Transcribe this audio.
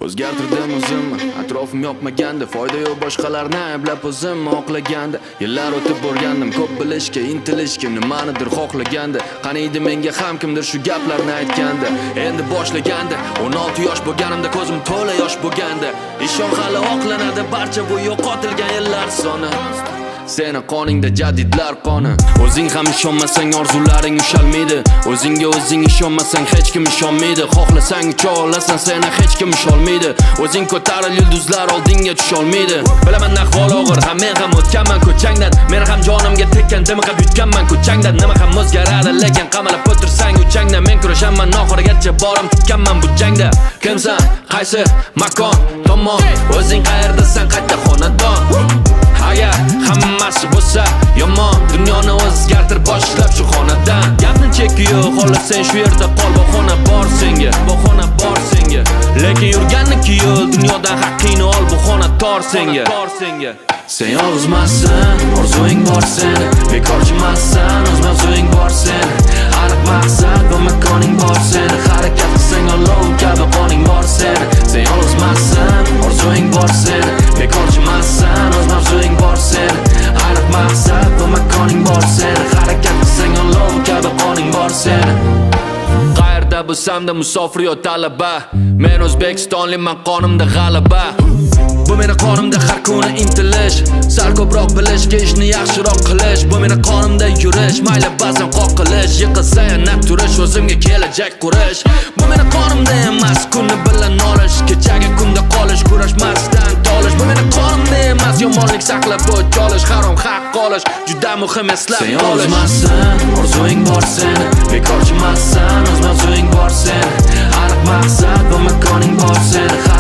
O'zgartirdim o'zimni, atrofim yoqmaganda. Foyda yo'q boshqalarni ayblab o'zimni oqlaganda. Yillar o'tib o'rgandim ko'p bilishga, intilishga, nimanidir xohlaganda. Qaniydi menga ham kimdir shu gaplarni aytganda. Endi boshlaganda 16 yosh bo'lganimda, ko'zim to'la yosh bo'lganda. Ishon, hali oqlanadi barcha bu yo'qotilgan yillar soni. Seni qoningda jadidlar qoni. O'zing ham ishonmasang, orzularing ushalmaydi. O'zingga o'zing ishonmasang, hech kim ishonmaydi. Xohlasang ucha olasan, seni hech kim usholmaydi. O'zing ko'taril, yulduzlar oldinga tusholmaydi. Bilaman, ahvol og'ir ham, men ham o'tganman ko'changdan. Meni ham jonimga tekkan, dimiqib yutganman ko'changdan. Nima ham o'zgaradi lekin qamalib o'tirsang uchangdan? Men kurashaman oxirigacha, borim tikkanman bu jangda. Kimsan, qaysi makon tomon? O'zing qayerdasan, qayta xonadon? Agar hammasi bo'lsa yomon, dunyoni o'zgartir boshlab shu xonadan. Gapni cheki yo'q, xohlasang shu yerda qol. Bahona bor senga, bahona bor senga. Lekin yurganniki yo'l, dunyodan haqqingni ol. Bu xona tor senga, tor senga. Sen yolg'izmassan, orzuing bor seni. Bekorchi emassan, o'z mavzuing bor seni. Aniq maqsad va makoning bor seni. Harakat qilsang, olov kabi qoning bor seni. Sen yolg'izmassan, orzuing bor seni. Bekorchi emassan, o'z mavzuing bor seni. Aniq maqsad va makoning bor seni. Harakat qilsang, olov kabi qoning bor seni. Qayerda bo'lsamda, musofir yo talaba, men o'zbekistonliman, qonimda g'alaba. Bu meni qonimda har kuni intilish, sal ko'proq bilishga, ishni yaxshiroq qilish. Bu meni qonimda yurish, mayli ba'zan qoqilish, yiqilsa yana turish, o'zimga kelajak qurish. Bu meni qonimda emas kuni bilan nolish, kechagi kunda qolish, kurashmasdan tolish. Bu meni qonimda emas yomonlik saqlab o'ch olish, harom haq olish. Juda muhim eslab Sen qolish. yolg'izmassan, orzuing bor seni. Bekorchi emassan, o'z mavzuing bor seni. Aniq maqsad va makoning bor seni.